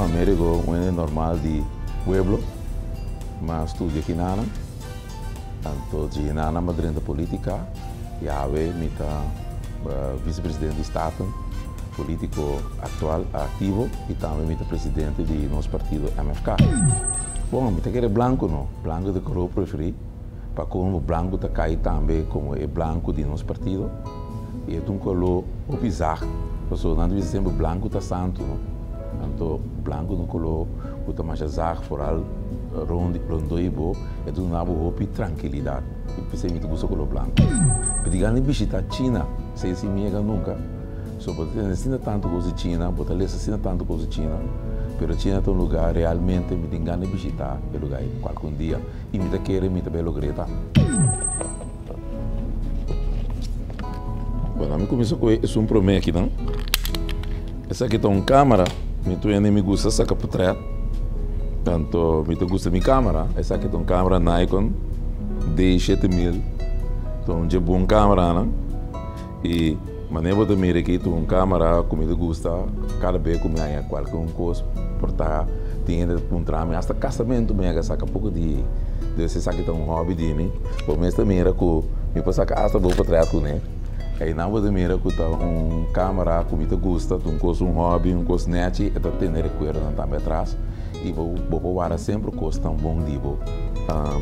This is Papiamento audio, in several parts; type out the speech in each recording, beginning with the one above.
Bon, Amerigo, un hende normal di pueblo, m'a studia kinanan, anto dje hinanan m'a drenta politica, y awe mi ta vicepresidente di Staten, politico actual, activo, y tambe mi ta presidente di nos partido MFK. Bon, mi ta kere blanco no, blanco ta e color preferi, pa como blanco ta cay tambe como e blanco di nos partido. I e ta un koló hopi zacht, pasobra nan ta bisa semper blanku ta santu, no? Anto blanku ta un koló ku ta masha zacht, foral rond rondó di bo, e ta duna bo hopi trankilidat. I p'esei mi ta gusta koló blanku. Mi ta gana di bishitá China, esei si mi yega nunka. So bo ta tende asina tantu kos di China, bo ta lesa asina tantu kos di China, pero China ta un lugá realmente mi tin gana di bishitá e lugá ei kualkun dia i mi ta kere mi ta bai logr'é tambe. Bueno, mi kuminsá ku esun promé akinan. Esaki ta un kámara. Mi tur hende mi gusta saka potrèt. Tanto mi ta gusta mi kámara. Esaki ta un kámara Nikon D7000. Ta un dje bon kámaranan. I manera bo ta mira aki ta un kámara ku mi ta gusta kada bes ku mi haña kualke un kos por ta tin hende ta puntra mi asta kasamentu mi a saka poko di dus esaki ta un hòbi di mi. Bo mes ta mira ku mi por saka asta bo potrèt kuné. Einan bo ta mira ku ta un kámara ku mi ta gusta, ta un kos un hòbi, un kos nèchi, e ta tene rekuerdonan tambe atras i bo bo por wara semper kosnan bon di bo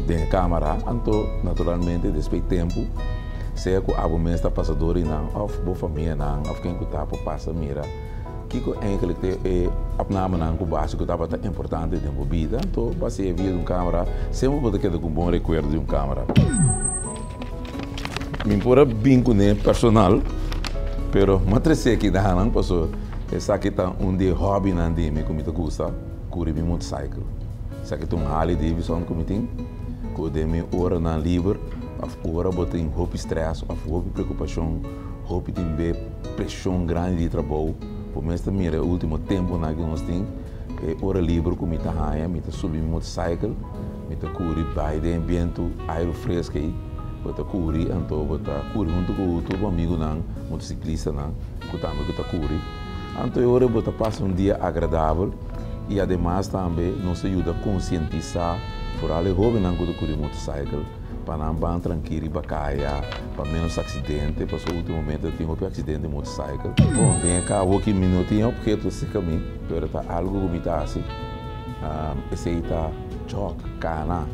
den e kámara. Anto naturalmente despues tempu sea ku abo mes ta pasa dor di nan òf bo famianan òf ken ku ta por pasa mira kiko eigenlijk ta e opnamenan ku bo hasi ku tabata importante den bo bida. Anto bo hasié via di un kámara, semper bo ta keda ku un bon rekuerdo di un kámara. Mi por a bin kuné personal, pero m'a tresé aki danan paso esaki ta un di e hòbinan di mi ku mi ta gusta, kuri mi motorcycle. Esaki ta un Harley Davidson ku mi tin, ku den mi oranan liber òf ora bo tin hopi strès òf hopi preokupashon, hopi tin be preshon grandi di trabou, bo mes ta mira e último tempunan ku nos tin, e ora liber ku mi ta haña mi ta subi mi motorcycle. Mi ta kuri bai den e bientu airu fresk ei. Bo ta kuri, anto bo ta kuri huntu ku tur bo amigunan, motosiklistanan ku tambe ku ta kuri. Anto e ora bo ta pasa un dia agradabel i ademas tambe nos ta yuda konsientisá foral e hóbennan ku ta kuri motosaikel pa nan ban trankil riba kaya, pa ménos aksidente, pasobra últimamente ta tin hopi aksidente motosaikel. Bon, den e kabo aki mi no tin e opheto serka mi, pero ta algu ku mi ta hasi. Esei ta jòg, kana,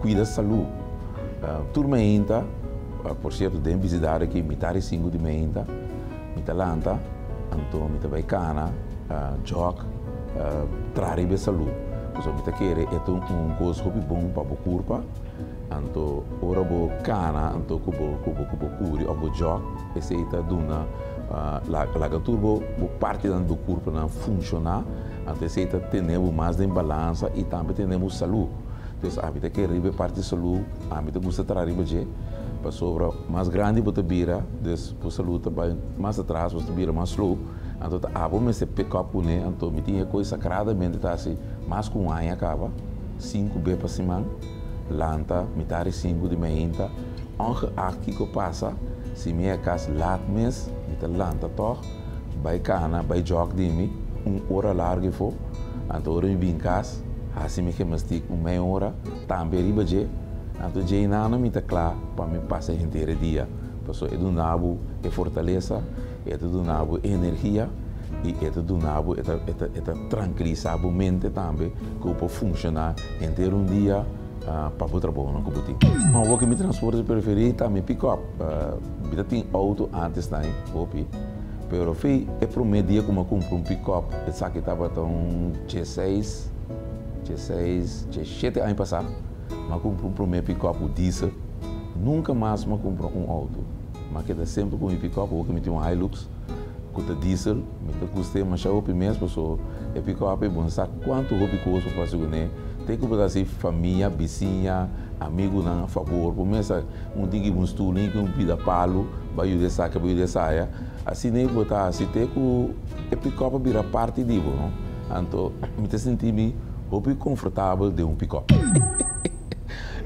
kuida salú. Tur meinta, por sierto den bisidat aki mitar di sinku di meinta mi ta lanta, anto mi ta bai kana, jòg, traha riba e salú. Pasobra mi ta kere e ta un kos hopi bon pa bo kurpa, anto ora bo kana anto ku bo ku bo ku bo kuri òf bo jòg esei ta duna laga tur bo partinan di bo kurpanan funshoná. Anto esei ta tene bo mas den balansa i tambe tene bo salú. Entonces ami ta kere riba e parti di salú, ami ta gusta traha riba dje, pasobra mas grandi bo ta bira, dus bo salú ta bai mas atras, bo ta bira mas slow, anto ta abo mester pick up kuné, anto mi tin e kos sakradamente ta hasi mas ku un aña kaba, sinku be pa siman, lanta mitar di sinku di mainta, ongeacht kiko pasa, si mi a kas lat mes, mi ta lanta tòg. Bai kana, bai jòg di mi un ora largu efo. Anto ora mi bin kas, hasi mi gimnastiek un mei ora, tambe riba dje. Anto dje inano mi ta kla pa mi pasa henter e dia. Pasobra e duna bo e fortalesa, e ta duna bo e energia i e ta duna bo, e ta e ta trankilisá bo mente tambe ku bo por funshoná henter un dia pa bo trabounan ku bo tin. Awor ku mi transporte preferí ta mi pikòp. Mi ta tin outo antes nan hopi, pero fi e prome dia ku mi a kumpra un pikòp, esaki tabata un dieseis, dieseis, diesshete aña pasá, mi a kumpra un prome pikòp ku diesel. Nunka mas mi a kumpra un outo. Mi a keda semper ku mi pikòp, awor ku mi tin un Hilux ku ta diesel, mi ta gust'é masha hopi mes pasobra e pikòp ei bo no sa kuantu hopi kos bo por hasi kuné, te ku bo ta hasi famia, bisiña, amigunan fabor, bo mes a. Un tin ki un stul, un tin ki un pida palu, bo a yuda esaki, bo a yuda esaya. Asina ei bo ta hasi te ku e pikòp a bira parti di bo, no? Anto mi ta sinti mi hopi konfortabel den un pikòp.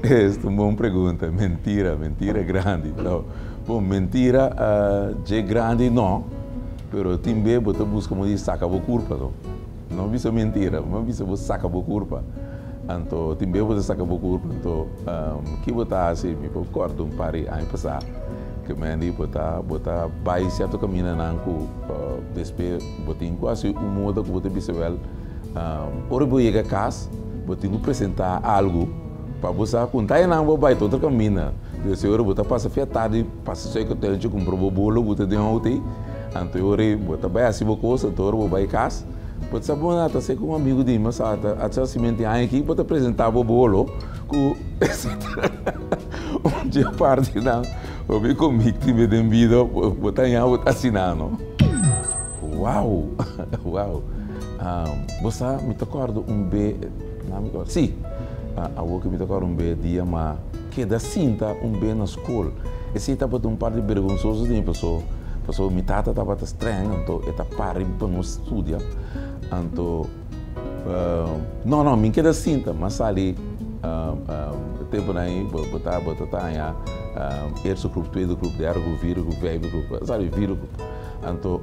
Es ta un bon pregunta. Mentira, mentira grandi. No. Bon, mentira dje grandi no, pero tin be bo ta buska modo di saka bo kurpa, no? No bisa mentira, m'a bisa bo saka bo kurpa. Anto tin bes bo ta saka bo kurpa, anto ki bo ta hasi? Mi por kòrda un par di aña pasá ku men di bo ta bo ta bai sierto kamindanan ku despues bo tin ku hasi un moda ku bo ta bisa wèl ora bo yega kas bo tin ku presentá algu pa bo sa ku nta enan bo bai ta otro kaminda. Dor si ora bo ta pasa fia tardi pasa suikertuintje kumpra bo bolo bo ta den outo ei, anto e ora ei bo ta bai hasi bo kos, anto ora bo bai kas bo ta sa bo na ta ser ku un amigu di mi sa ta a simente aña aki bo ta presenta bo bolo ku un dje parti nan hopi komik tin den bida bo ta haña bo ta asina no. Wow wow bo sa mi ta kòrda un be na mi kòrda si awor ku mi ta kòrda un be dia ma Keda sinta un be na skol. Esei tabata un parti bergonsoso di mi paso pasobra mi tata tabata streng anto e ta para riba pa nos studia anto no no mi keda sinta m'a sali temponan ei bo ta bo ta haña eerste groep tweede groep derde groep vierde groep vijfde groep a sali vierde groep anto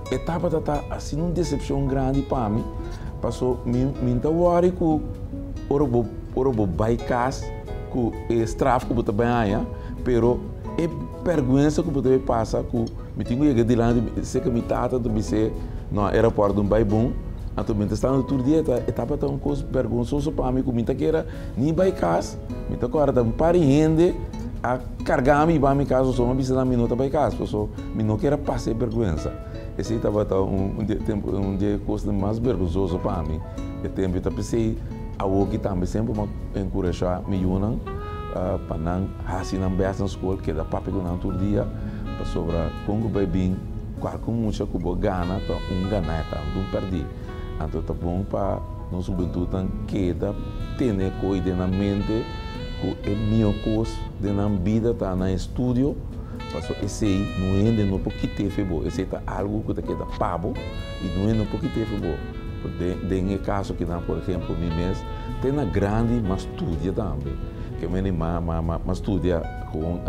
e tabata ta asina un decepcion grandi pa mi paso mi mi ta wòri ku ora bo Ora bo bai kas ku e straf ku bo ta bai haña, pero e bèrgwensa ku bo ta bai pasa ku mi tin ku yega dilanti serka mi tata ta bis'é, no e rapòrt no bai bon, anto mi ta stando tur dia e tabata un kos bèrgonsoso pa mi ku mi ta kere ni bai kas, mi ta kòrda un par di hende a karga mi bai mi kas pasobra mi a bisa nan mi no ta bai kas pasobra mi no kere pasa e bèrgwensa. Esei tabata un di e tempu un di e kosnan mas bèrgonsoso pa mi e tempu. Ta p'esei awoki tambe semper mi a enkurashá mi yunan pa nan hasi nan bèst na skol, keda papia ku nan tur dia, pasobra kon ku bai bin kualke mucha ku bo gana ta un ganá e ta un pèrdí. Anto ta bon pa nos hubentutnan keda tene koi den nan mente ku e mihó kos den nan bida ta nan estudio. Pasobra esei no hende no por kit'é fe bo, esei ta algu ku ta keda pa bo i no hende no por kit'é fe bo. Den e kaso kinan, por ehempel, mi mes te na grandi m'a studia tambe. Ke mende m'a m'a studia ku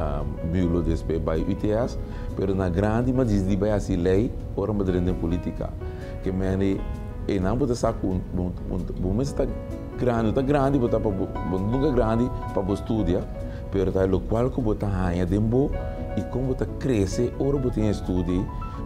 Mulo despues bai UTS, pero na grandi m'a disidi bai hasi lei ora m'a drenta den politika. Ke mende einan bo ta sa ku bo mester ta grandi, bo ta grandi bo ta pa bo nunka grandi pa bo studia. Pero ta lokual ku bo ta haña den bo i kon bo ta krese ora bo tin estudi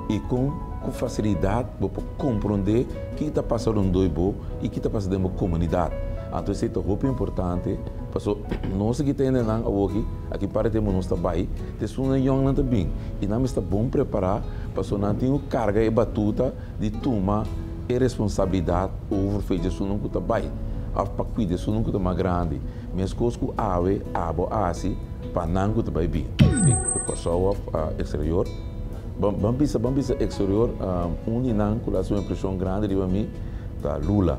i kon ku fasilidat bo por komprondé kiko ta pasa rondoi bo i kiko ta pasa den bo komunidat. Anto esei ta hopi importante paso nos aki ta hendenan awoki, aki par di tempu nos ta bai, ta esun yòngnan ta bin i nan mester ta bon prepará paso nan tin ku karga e batuta di tuma e responsabilidat over fecha esunnan ku ta bai òf pa kuida esunnan ku ta mas grandi. Meskos ku awe abo a hasi pa nan ku ta bai bin di Kòrsou òf eksterior. Ban bisa, ban bisa eksterior, un di nan ku lo hasi un impreshon grandi riba mi ta Lula.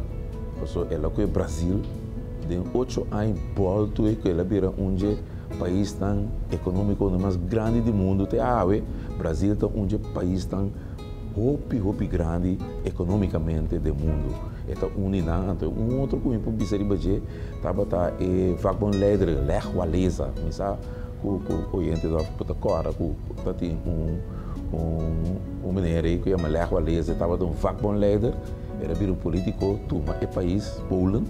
Pasobra el a kohe Brazil den ocho aña bòltu e ku el a bira un dje paisnan ekonómiko mas grandi di mundu te awe. Brazil ta un dje paisnan. Hopi hopi grandi economicamente den mundo. E ta uni nan, anto un otro cu mi por bisa riba dje tabata e vakbondleider Lech Walesa. Mi sa cu cu oyente por ta corda cu ta tin un un un meneer ey cu yama Lech Walesa, e tabata un vakbondleider, el a bira un politico tuma e pais Polen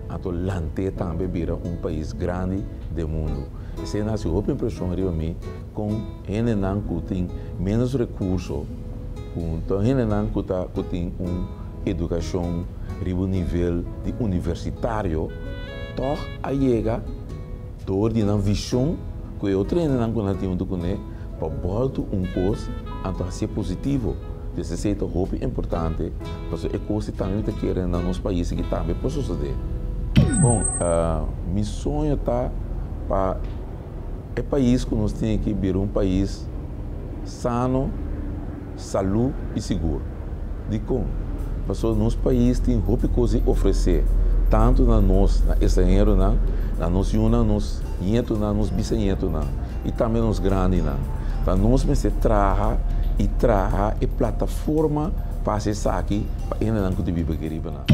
anto lant'e tambe bira un pais grandi den mundo. Esey na haci hopi impresion riba mi con Hendenan ku tin ménos rekurso, ku ta hendenan ku ta ku tin un edukashon riba un nivel di universitario, tòg a yega dor di nan vishon ku e otro hendenan ku nan tin huntu kuné pa bòltu un kos anto hasié positivo. Des esei ta hopi importante pasobra e kos ei tambe mi ta kere na nos pais aki tambe por sosodé. Bon, mi soño ta pa. E pais ku nos tin aki bira un pais sano, salú i sigur. Dikon? Pasobra nos pais tin hopi kos di ofresé, tantu na nos, na estranheronan, na nos yunan, nos ñetunan, nos bisañetunan i tambe nos grandinan. Ta nos mester traha i traha e plataforma pa hasi esaki pa hendenan ku ta biba aki riba nan.